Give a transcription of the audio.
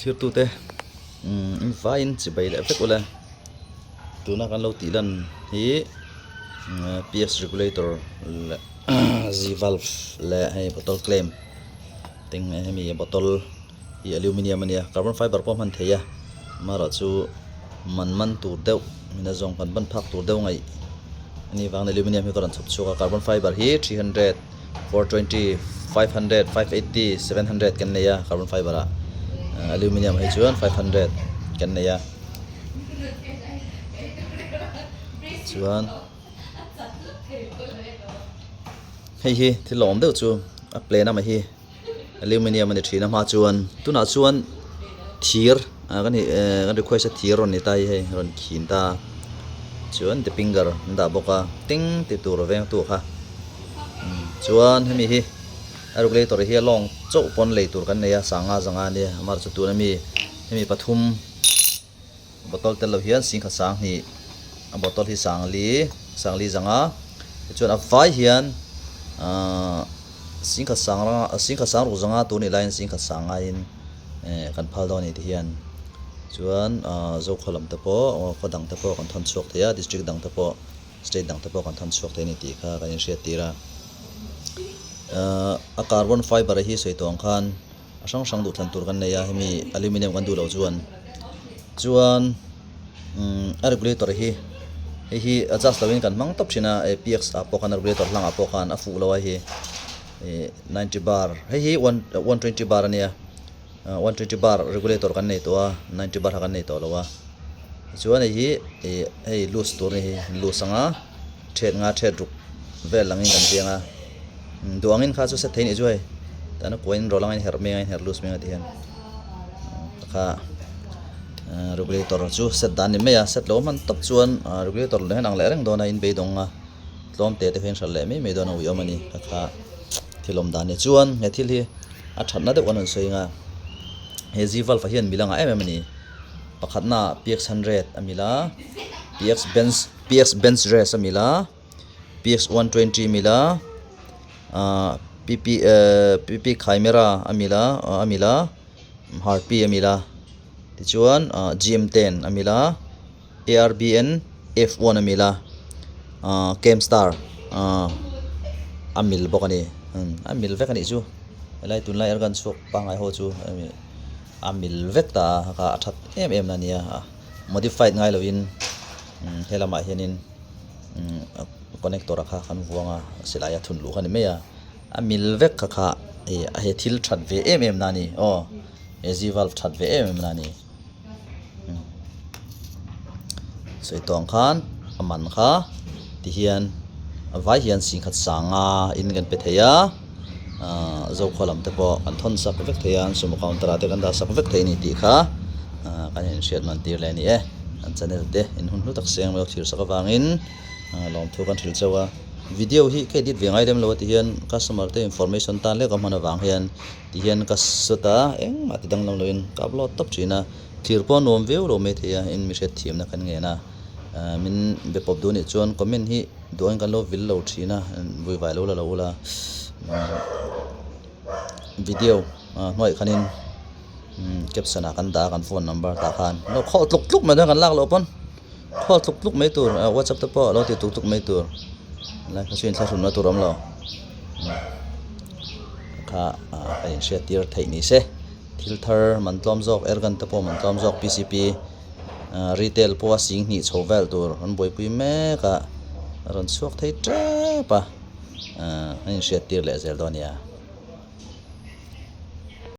Thirtute in vaiin chibai leh vek ula tuna kan lo tih lan hi ps regulator leh z valve leh hei bottle claim teng hemi bottle hi aluminium a nia carbon fiber pawh a hman thei a amaherawhchu man man tur deuh mina zawng kan ban phak tur deuh ngaih a nih vangin aluminium hi ka rawn chhawp chhuak a carbon fiber hi 300 420, 500, 580, 700 kan nei a carbon fiber ah aluminium hei chuan 500 kan nei a chuan hei hi thil lawm deuh chu a plane a mah hi aluminium a ni thin a hma chuan tunah chuan thir ah kan kan request a thir rawn ni ta hi hei rawn khin ta chuan the finger an dah bawk a ting ti tur veng tu kha chuan hemi hi a regulator hi a lawng chauh pawn lei tur kan nei a sanga zanga ania amaherawhchu tuna mi hemi pathum. Bottle tel lo hian singkhat sang hnih a bottle hi sangli sangli zanga tichuan a vai hian ahh singkhat sang ranga singkhat sang ruk zanga tur nih laiin singkhat sang ngaiin eh kan phal dawn a ni ti hian chuan ahh zokhaw lam te pawh khaw dang te pawh kan thawn chhuak thei a district dang te pawh state dang te pawh kan thawn chhuak thei a ni tih kha kan inhriat tir a ahh a carbon fiber hi sawi tawh ang khan. A hrang hrang duh thlan tur kan nei a hemi aluminium kan duh loh chuan chuan umm a regulator hi hei hi adjust loh in kan hmang tawp thin a apx ah pawh khan a regulator hlangah pawh khan a fuh lo a hei ih ninety bar hei hi one one twenty bar a nia 120 bar regulator kan nei tawh a 90 bar kha kan nei tawh lo a tichuan hei hi ih hei loose tur a ni hei loose anga thet nga thet ruk vel langin kan chiang a duh angin kha chu set thei anih chu hei tana kuain rawlh anga inherh mek a inherh loose mek a ti hian kha regulator chu set dan a ni mai a set lo hman tawp chuan regulator leh hian ang leh reng dawn a inbeidawng a tlawm te te hian hralh leh mai mai dawn a uiawm a ni kha kha thil awm dan ni chuan he thil hi a thatna deuh an rawn sawi ang a he z valve ah hian mil a ngah em em a ni pakhatna ah px 100 a mil a px benz px bench rest a mil a px 120 a mil a ahh pp ehh pp chimera a mil a a mil a harpy a mil a tichuan ahh gm 10 a mil a. ARBN F1 a mil a ahh Camstar ahh a mil bawk a ni a mil vek a nih chu helai tunlai airgun chhuak pangngai ho chu a mil vek ta a kha a that em em na a nia modified ngai lovin he lamah hianin connector kha kan vuang a silai a thun luh kha a ni mai a a mil vek kha kha ih he thil that ve em em na a ni aw he z valve that ve em em na a ni. Sawi tawh ang khan a man kha tihian a vai hian singkhat sanga in kan pe thei a ahh zokhaw lam te pawh kan thawn sak vek thei a an sumo counter ah te kan dah sak vek thei a ni tih kha ahh kan inhriat man tir leh a ni e an channel te in hun hlu tak seng mai thlir sak avangin lawmthu kan hrilh chauh a video hi ka edit ve ngai lem lo a ti hian customer te information tan lek a hman avang hian. Ti hian ka sut a, engmah ti danglam loin ka upload tawp thin a, thlir pawh a nuam viau lo mai thei a, in mi hriatthiamna kan ngen a, min be pawp duh anih chuan comment hi duhin kan lo vil lo thin a, vui vai lo la lo ula, video hnuaiah khanin caption ah kan dah a kan phone number tah khan lo khawh tluk tluk mai dawn kan lak loh pawn khawh tluk tluk mai tur whatsapp te pawh lo ti tluk tluk mai tur helai kha chu inthlahrunna tur a awm lo. Kha a inhriat tir theih ni se thil thar man tlawm zawk airgun te pawh man tlawm zawk P C P retail pawha sing hnih chho vel tur an buaipui mek a a rawn chhuak thei tep a a inhriat tir leh zel dawn a nia.